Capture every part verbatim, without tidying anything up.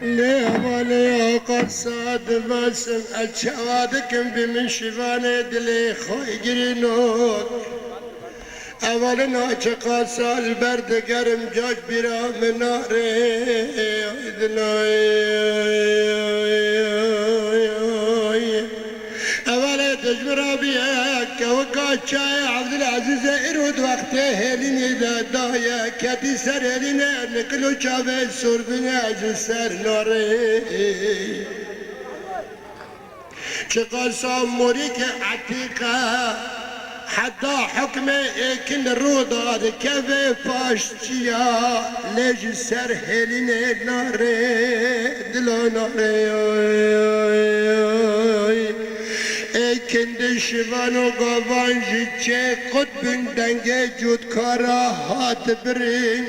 Lê hevalê ya qasa divasim, ez çawa dikim bi min şivanê dilê xwe girînok. Hevalê naçe qasa li ber digerim, caş bîra min nare. Ay dilay. Hevalê dijmin Rabî ye, kewika çayê Evdilezîzê îro di wextê hêlînê de daye, ketî ser hêlînê, nikil û çavê sor bûne ji ser narê. Çiqasa morîkê etîq e, heta hukmê êkin rû da dikeve paşçiya, lê ji ser hêlînê nare, dilo nare. Êkin di şivan û gavan ji çê qut bûn, dengê cotkara hat birin.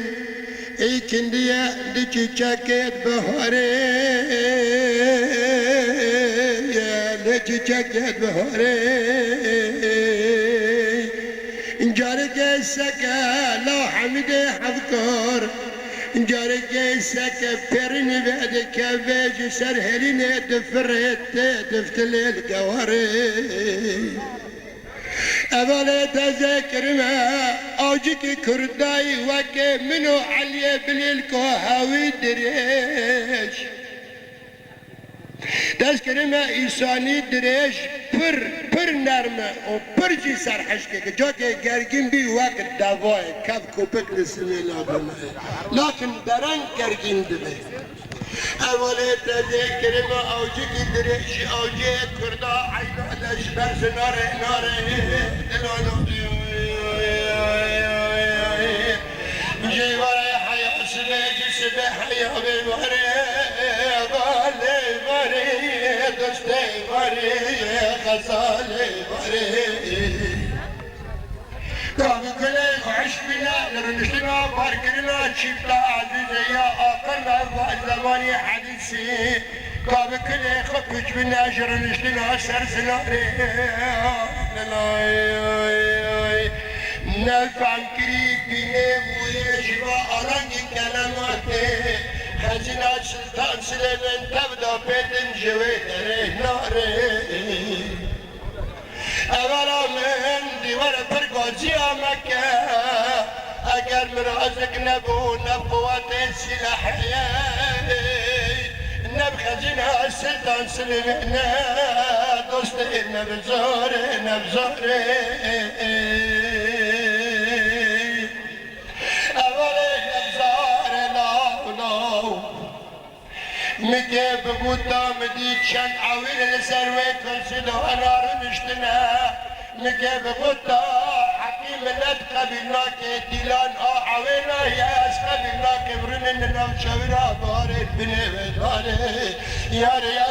Êkin diye di çiçekê biharê, lê çiçekê biharê. Carekê seke la Hemîdê hevkar, carekê seke perînî vedikeve ji ser hêlînê difirê tê diftilê li gewarê. Hevalê teze kirime, awcikî kurdayî weke min û Eliyê Bilîlko hewî dirêj. Dest kirime îsanî dirêj, pir, pir nerm e û pir jî serhişkek e. Cakê gergîn bî wek devayê, kev kopik li simêla bime. Lakin dereng gergîn dibe. Hevalê teze kirime awcikî dirêj, awcê kurda eyna leşber ji narê, narê, dilo narê. Ji warê heya sibê, ji sibê heya bê warê, balê warê, dostê warê, xezalê warê. Ka bi kulê xweş bîne, li rûniştina barkirina çîfta ezîzê ya aqil me va zemanî hedîsî. Ka bi kulê xwe pûç bîne ji rûniştina ser zinarê. Lelay. Nefemkirî bînê wî ji va alengî kelematê. Xezîna Siltan Silêmên tev da pêtin ji wê derê narê. Evela min dîwere pir gaziya meke, eger mirazik nebû, ne bi quwetê sîlehê, ne bi xezîna Siltan Silêmê, ne dostê, ne bi zorê, ne bi zorê. Evelê ne bi zorê law law. Mike bi guta min dî çend ewîr li ser wê kursî di hena rûniştine. Mike bi guta heqî milet qebîl nake, dîlan a ewê naye, ez qebîl nakim rûnin li nav çewira barê binê wê darê. Yarê, yarê.